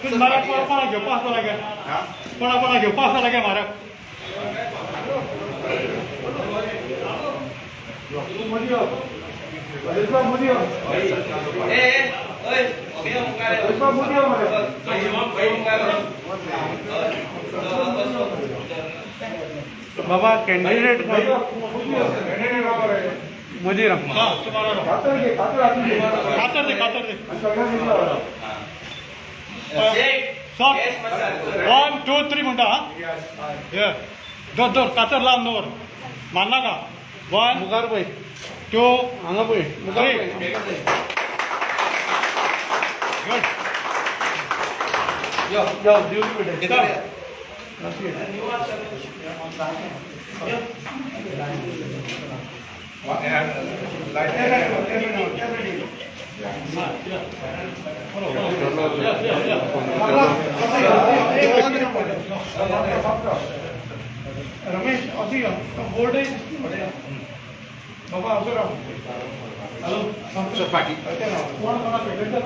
मारा कोणा घेवपा आसता लागे, कोणा कोणा घेवपा आसता लागे मारा. बाबा कॅन्डिडेट मोदी राम. कातर दे, कातर दे. 1 2 3 म्हणटा. ये धर धर, कातर लावन दवर, मारनाका. 1 मुखार पळय. 2 हांगा पळय, मुखार 3. पळय. गुड. यो यो दिवली बेटे. रमेश, असं यो बोर्ड. बाबा, असं राव. हॅलो, कोण कोणा पेटयता.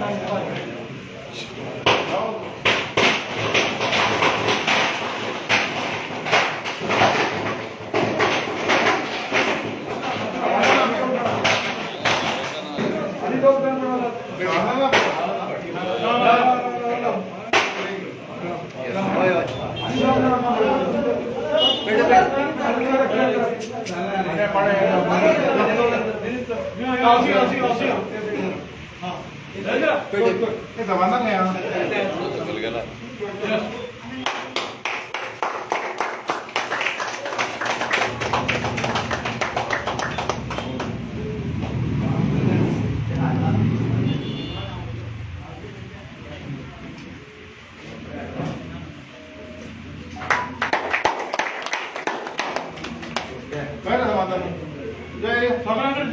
सगळ्यांकडे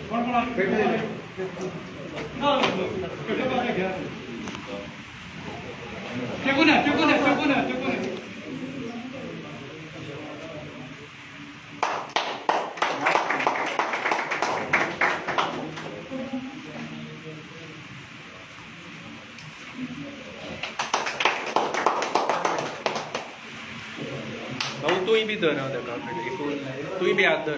कोण कोण. टेकून आहे, टेकून आहे, टेकून आहे, टेकून आहे. भाऊ, तूंय बी धर. हांव ताका तूंय बी हात धर.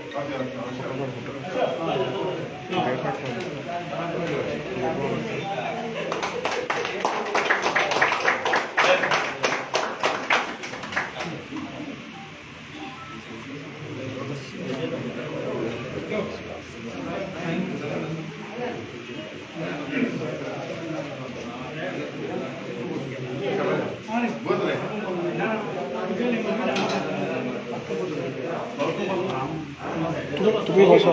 तुम्ही बसा.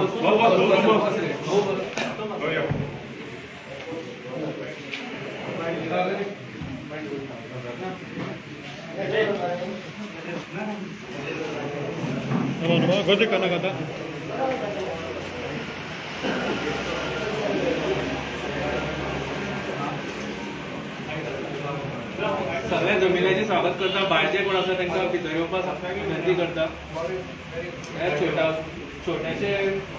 गर्दी करना आता. सगळ्या जमिल्याचें स्वागत करता. भायरचे कोण आसा तांकां भितर येवपाक विनंती करता. ह्या छोट्याशे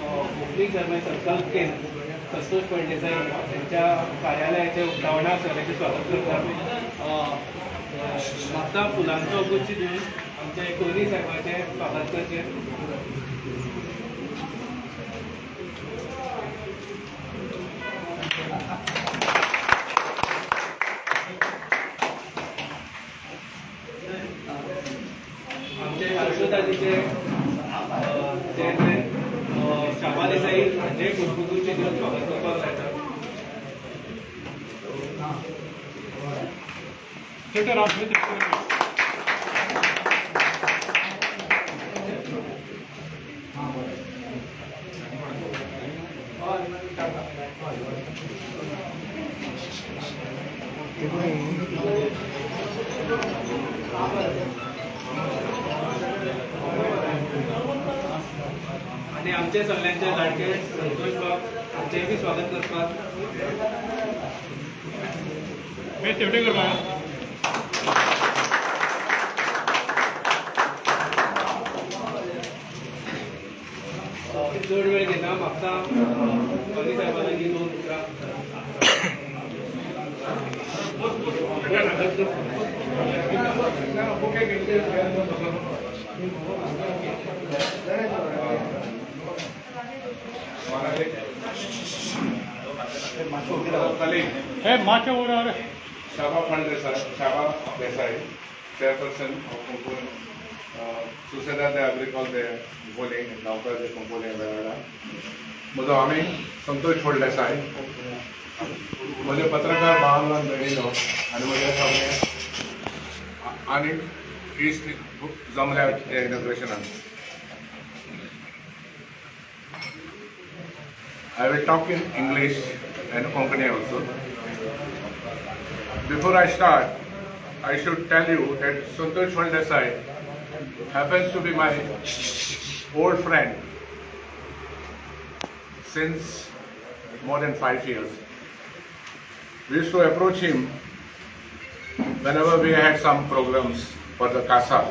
ओपनिंग सेरेमनी संकल्प केंद्र संतोष फळदेसाई त्यांच्या कार्यालयाच्या उक्तावणाक सगळ्यांचें स्वागत करता. म्हाका फुलांचो गुच्छ दिवन आमचे कोहली साहेबाचें स्वागत करचें. आमचे हर्षदाजीचे चेअरमॅन शाबा देसाई हांचे पुष्पगुच्छ दिवन स्वागत करपाक लायता. थिएटर राम. आणि आमचे सगळ्यांचे लाडके संतोष बाब हांचेय बी स्वागत करपाक. मी तेवढे करता. चड वेळ घेना. म्हाका कोहली साहेबा लागीं दोन उतरां. हे माथे वर अरे. Shaba Phaldesai, Shaba Desai, chairperson of Kunkun, Sociedad de Agricole de Kunkoli, Gaonkar de Kunkoli, Verawada. म्हजो आमी संतोष फळदेसाय, म्हजे पत्रकार भावान भयणीनो आनी म्हजे सगळे आनी इश्ट जमल्या इनॉग्रेशनाक. I will talk in English and Konkani also. Before I start, I should tell you that Santosh Phaldesai happens to be my old friend since more than 5 years. We used to approach him whenever we had some programs for the CASA,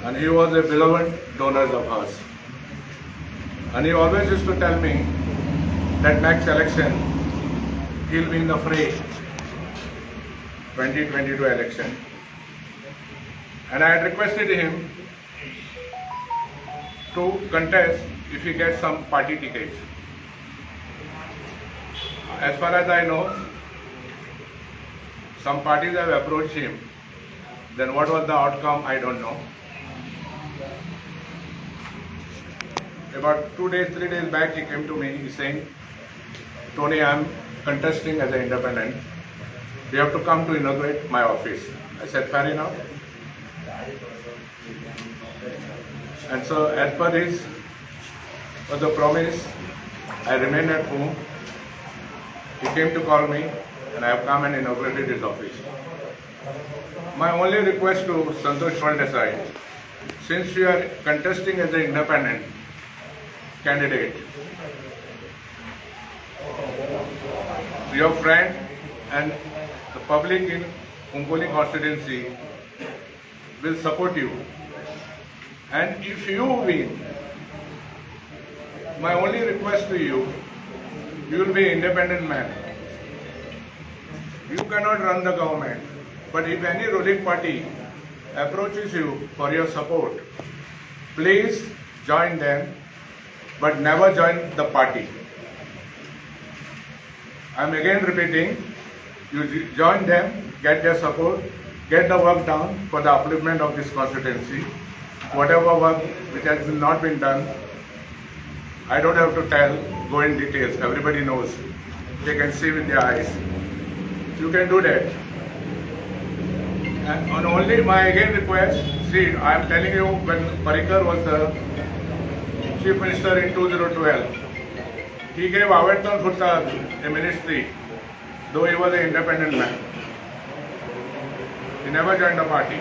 and he was a beloved donor of ours. And he always used to tell me that next election, he'll be in the fray, 2022 election. And I had requested him to contest if he gets some party tickets. As far as I know, some parties have approached him. Then what was the outcome, I don't know. About 2 days, 3 days back, he came to me, he's saying, Tony, I am contesting as an independent. You have to come to inaugurate my office. I said, fair enough. And so, as per his was the promise, I remained at home. He came to call me, and I have come and inaugurated his office. My only request to Santosh Phaldesai, since you are contesting as an independent candidate, your friend and the public in Cuncolim constituency will support you. And if you win, my only request to you, you will be an independent man. You cannot run the government, but if any ruling party approaches you for your support, please join them, but never join the party. I am again repeating, you join them, get their support, get the work done for the upliftment of this constituency. Whatever work which has not been done, I don't have to tell, go in details, everybody knows. They can see with their eyes. You can do that. And on only my again request, see, I am telling you, when Parrikar was the Chief Minister in 2012, he gave Avertano Furtado a ministry, though he was an independent man. He never joined a party.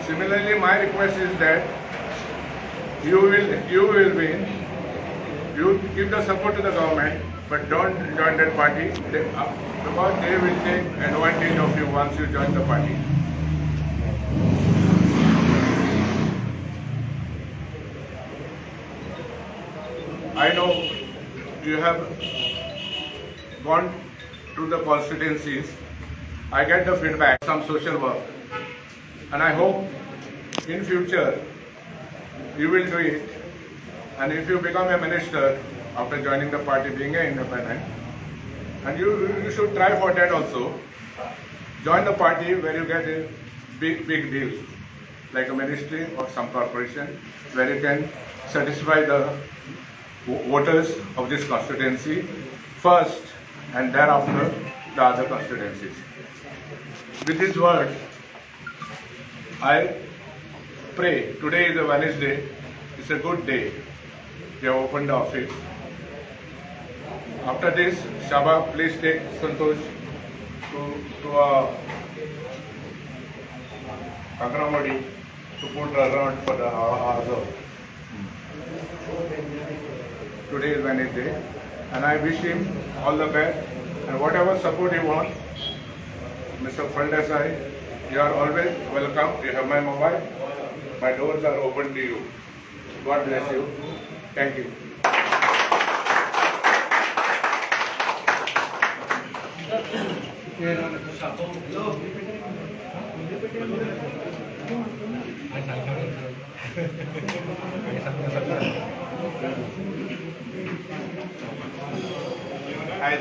Similarly, my request is that you will win. You give the support to the government, but don't join that party, because they will take advantage of you once you join the party. I know you have gone through the constituencies. I get the feedback, some social work, and I hope in future you will do it. And if you become a minister after joining the party, being an independent, and you should try for that also. Join the party where you get a big, big deal, like a ministry or some corporation, where you can satisfy the voters of this constituency first, and thereafter the other constituencies. With these words, I pray. Today is a Wednesday. It's a good day. We have opened the office. After this, Shaba, please take Santosh to Kankanamadi to put around for the other. Today is Wednesday, and I wish him all the best and whatever support he wants. Mr. Phaldesai, you are always welcome. You have my mobile. My doors are open to you. God bless you. Thank you. आयज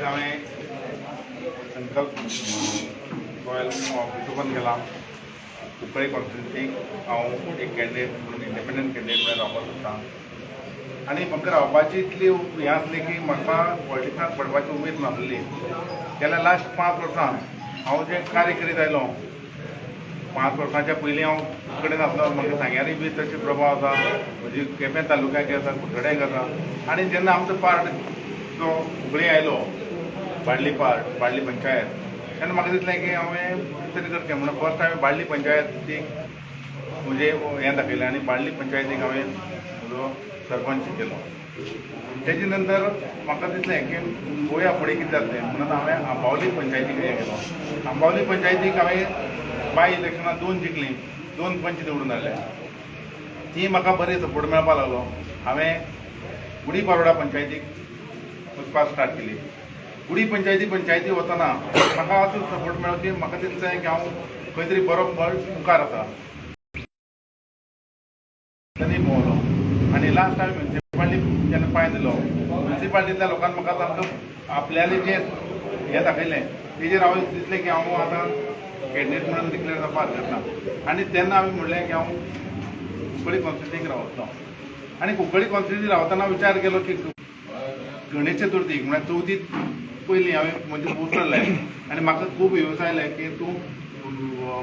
हांवें संकल्प royal office open केला. कुंकळी कॉन्स्टिट्युन्सीक हांव एक candidate म्हणून, independent candidate म्हणून रावपाक सोदतां. आनी म्हाका रावपाची इतली हें आसली की म्हाका पॉलिटिक्सांत पडपाची उमेद नासली. गेल्या लास्ट 5 वर्सां हांव जें कार्य करीत आयलो, 5 वर्सांच्या पयलीं हांव कडेन आसलो. म्हाका सांग्यारय बी तशे प्रभाव आसा, म्हजी केपें तालुक्याक आसा, कुडचड्याक आसा. आनी जेन्ना आमचो पार्ट जो कुंकळी आयलो, बाळ्ळी पार्ट, बाळ्ळी पंचायत, तेन्ना म्हाका दिसलें की हांवें कितें तरी करचें म्हणून फर्स्ट हांवें बाळ्ळी पंचायतीक म्हजें हें दाखयलें आनी बाळ्ळी पंचायतीक हांवें म्हजो सरपंच केलो. तेजे नंतर म्हाका दिसलें की पळोवया फुडें कितें जातलें म्हणून हांवें आंबावली पंचायतीक हें केलो. आंबावली पंचायतीक हांवें बाय इलेक्शनां दोन जिखलीं, दोन पंच निवडून हाडले. ती म्हाका बरी सपोर्ट मेळपाक लागलो. हांवें गुडी पारोडा पंचायतीक वचपाक स्टार्ट केली. गुडी पंचायती पंचायती वतना म्हाका असो सपोर्ट मेळ्ळो की म्हाका दिसलें की हांव खंय तरी बरो बळ मुखार आसा. तेन्ना भोंवलो आनी लास्ट हांवें म्युनिसिपालिटी जेन्ना पांय दिलो, म्युनिसिपालिटींतल्या लोकांनी म्हाका सामको आपल्यालें जें हें दाखयलें, तेजेर हांव दिसलें की हांव आतां कॅन्डिडेट म्हणून डिक्लेर जावपाक हरकत ना. आनी तेन्ना हांवें म्हणलें की हांव कुंकळी कॉन्स्टिट्युन्सीक रावतलो. आनी कुंकळी कॉन्स्टिट्युन्सी रावतना विचार केलो की गणेश चतुर्थीक, म्हळ्यार चवथी पयलीं हांवें म्हजें पोस्टर लायलें आनी म्हाका खूब व्यूज आयले की तूं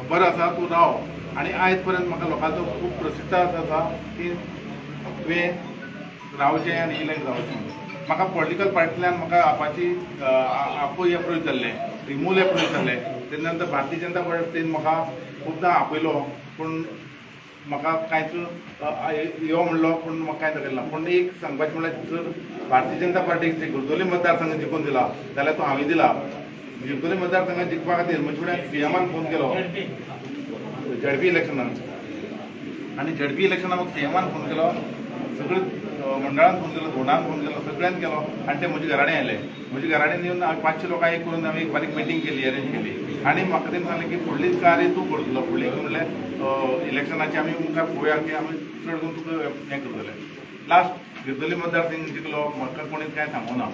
बरो आसा, तूं राव. आनी आयज पर्यंत म्हाका लोकांचो खूब प्रतिसाद आसा की तुवें रावचें आनी इलेक्ट जावचें म्हणून. म्हाका पॉलिटिकल पार्टींतल्यान म्हाका आपाची आपोय एप्रोच जाल्लें, रिमूल एप्रोच जाल्लें. तेजे नंतर भारतीय जनता पार्टीन म्हाका खुबदां आपयलो, पूण म्हाका कांयच यो म्हणलो, पूण म्हाका कांय दाखयलें ना. पूण एक सांगपाचें म्हणल्यार, जर भारतीय जनता पार्टीक गुरदोली मतदारसंघ जिखून दिला जाल्यार तो हांवें दिला. गुरदोली मतदारसंघ जिखपा खातीर म्हजे फुडें सीएमान फोन केलो झेडपी इलेक्शनान. आनी झेडपी इलेक्शनाक म्हाका सीएमान फोन केलो, सगळे मंडळान फोन केलो, धोंडान फोन केलो, सगळ्यान केलो. आनी ते म्हज्या घराणे आयले. म्हज्या घराणे येवन हांवें 500 लोकांक एक करून हांवें एक बारीक मिटींग केली, अरेंज केली. आनी म्हाका तेणी सांगलें की फुडली कार्य तूं करतलो, फुडली म्हणल्यार इलेक्शनाची आमी मुखार पळोवया की आमी चड करून तुका हें करतले. लास्ट गिरदोली मतदारसंघ जिखलो, म्हाका कोणीच कांय सांगूं ना.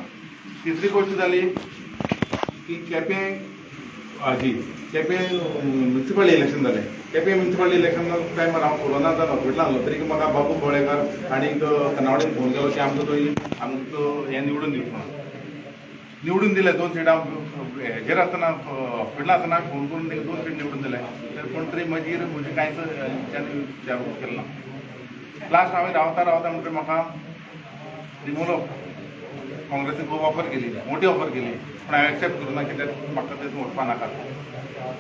तिसरी गोश्ट जाली की केपें हाजी केपें म्युनिसिपल इलेक्शन जालें. केपें म्युनिसिपल इलेक्शन टायमार हांव कोरोना जावन हॉस्पिटलान आसलो, तरी म्हाका बाबू कवळेकार आनी कनावडीन फोन केलो की आमकां तो आमकां हें निवडून दिवचो म्हणून. निवडून दिले दोन सिटां. हेजेर आसतना, हॉस्पिटलान आसतना फोन करून तांकां दोन सीट निवडून दिले. तर कोण तरी मागीर म्हजें कांयच हेंच्यांनी विचारपूस केलो ना. लास्ट हांवें रावता रावता म्हणटकीर म्हाका रिमूवल काँग्रेसीन खूब ऑफर केली, मोठी ऑफर केली, पूण हांवें एक्सेप्ट करूं ना, कित्याक म्हाका तेतून वचपा नाका.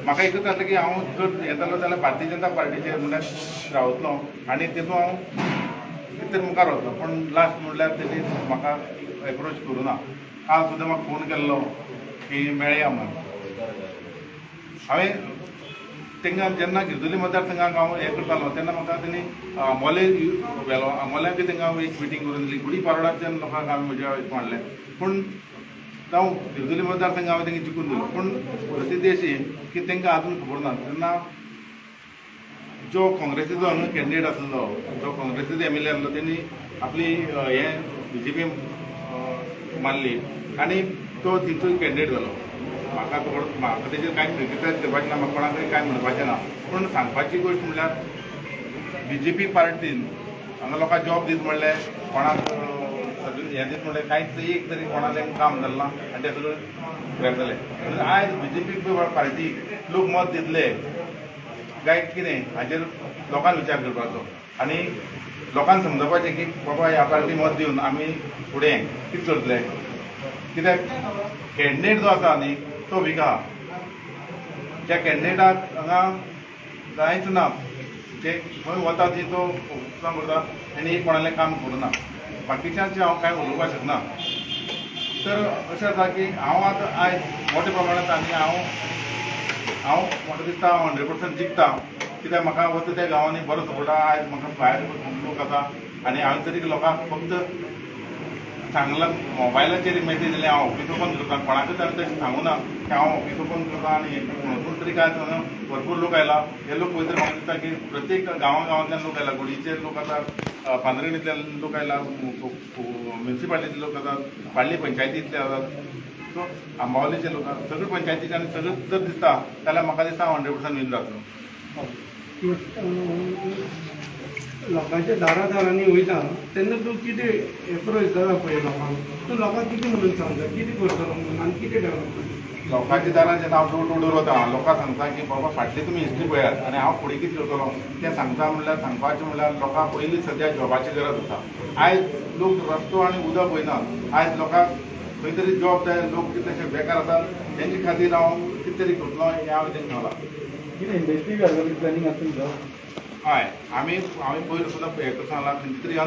म्हाका एकूच आसलें की हांव जर हें जालो जाल्यार भारतीय जनता पार्टीचेर म्हणल्यार रावतलो आनी तेतून हांव कितें तरी मुखार वतलो. पूण लास्ट म्हणल्यार तेणी म्हाका एप्रोच करूं ना. काल सुद्दां म्हाका फोन केल्लो की मेळया म्हणून. हांवें तांकां जेन्ना गिरदोली मतदारसंघाक हांव हें करतालो तेन्ना म्हाका तेणी आंबोले व्हेलो. आंबोल्याक बी तांकां एक मिटींग करून दिली. गुडी पारोडाच्यान लोकांक हांवें म्हज्या मांडलें. पूण जावं, गिरदोली मतदारसंघ हांवें तांकां जिखून दिलो, पूण परिस्थिती अशी की तांकां आजून खबर ना. तेन्ना जो काँग्रेसीचो हांगा कॅन्डिडेट आसलो, जो काँग्रेसीचो एमएलए आसलो, तेणी आपली हें बीजेपी मारली आनी तो थंयचो कॅन्डिडेट जालो. म्हाका थोडो म्हाका तेजेर कांय क्रिटिसायज करपाचें ना, म्हाका कोणाकय कांय म्हणपाचें ना. पूण सांगपाची गोश्ट म्हणल्यार बीजेपी पार्टीन हांगा लोकांक जॉब दीत म्हणलें, कोणाक हें दीत म्हणलें, कांयच एक तरी कोणालें काम जालें ना आनी तें सगळें स्क्रॅप जालें. म्हणून आयज बीजेपी पार्टीक लोक मत दितले काय कितें हाजेर लोकांनी विचार करपाचो आनी लोकांक समजपाचें की बाबा ह्या पार्टी मत दिवन आमी फुडें कितें करतले. कित्याक कॅन्डिडेट जो आसा न्ही तो वीक आहा. त्या कॅन्डिडेटाक हांगा कांयच ना. ते खंय वता ती तो काम करता आनी एक कोणालें काम करूं ना. बाकीच्यांचें हांव कांय उलोवपाक शकना. तर अशें आसा की हांव आतां आयज मोठ्या प्रमाणांत आनी हांव हांव म्हाका दिसता हांव 100% जिखता, कित्याक म्हाका वता त्या गांवांनी बरो सपोर्ट आहा. आयज म्हाका भायर खूब लोक आसा आनी हांवें तरी लोकांक फक्त सांगला मोबायलाचेर मेसेज दिले, हांव ऑफिस ओपन करता. कोणाकूच हांवें तशें सांगू ना की हांव ऑफिस ओपन करता. आनी हें म्हणून तरी काय आसना, भरपूर लोक आयला. हे लोक पळयत म्हाका दिसता की प्रत्येक गांवा गांवांतल्यान लोक आयला. गुडीचे लोक आसात, पांदरणींतल्यान लोक आयला, म्युन्सिपालिटीचे लोक आसात, पाडली पंचायतींतले आसात, सो आंबावलीचे लोक आसात, सगळे पंचायतीचे. आनी सगळें जर दिसता जाल्यार म्हाका दिसता हांव 100% वीन जातलो. लोकांच्या दारा दारांनी वयता तेन्ना तूं कितें एप्रोच जाता पळय लोकांक, तूं लोकांक कितें म्हणून सांगता, कितें करतलो म्हणून आनी कितें डेवलपमेंट? लोकांच्या दारान जेन्ना हांव डोर टू डोर वता, लोकांक सांगता की बाबा फाटली तुमी हिस्ट्री पळयात आनी हांव फुडें कितें करतलो तें सांगता. म्हणल्यार सांगपाचें म्हणल्यार लोकांक पयलीं सद्या जॉबाची गरज आसा. आयज लोक रस्तो आनी उदक पळयनात. आयज लोकांक खंय तरी जॉब जाय. लोक कितलेशे बेकार आसात, तेंचे खातीर हांव कितें तरी करतलो हें हांवें तेंकां सांगलां. कितें इंडस्ट्री घालपाची प्लॅनिंग आसा तुमचो? हय, आमी पयर सुद्दां हें सांगलां, खंयची तरी